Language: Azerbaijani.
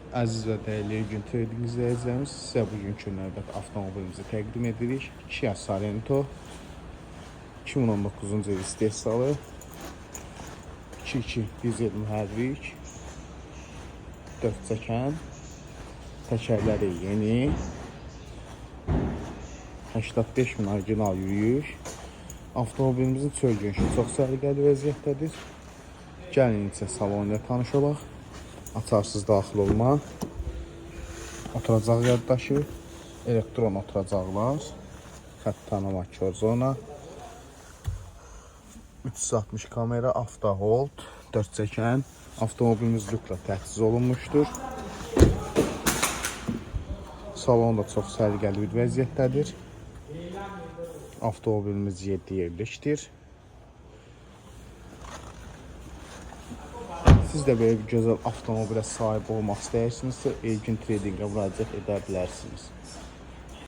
Əziz və dəyərli Ergün Trading izləyicilərimiz, sizə bugünkü növbəti avtomobilimizi təqdim edirik. Kia Sorento 2019-cu il istehsalı, 2.2 dizel mühərrik, 4 çəkən, təkərləri yeni, 85 min orijinal yürüyüş. Avtomobilimizin çöl görünüşü çox səliqəli vəziyyətdədir. Gəlin isə salon ilə tanış olaq. Açarsız daxil olma. Oturacaq yaddaşı, elektron oturacaqlar, xətt tanıma, kör zona, 360 kamera, avto hold, 4 çəkən. Avtomobilimiz lüklə təchiz olunmuşdur. Salon da çox səliqəli bir vəziyyətdədir. Avtomobilimiz 7 yerlikdir. Siz də belə bir gözəl avtomobilə sahib olmaq istəyirsinizsə, Ergün Tradingə müraciət edə bilərsiniz.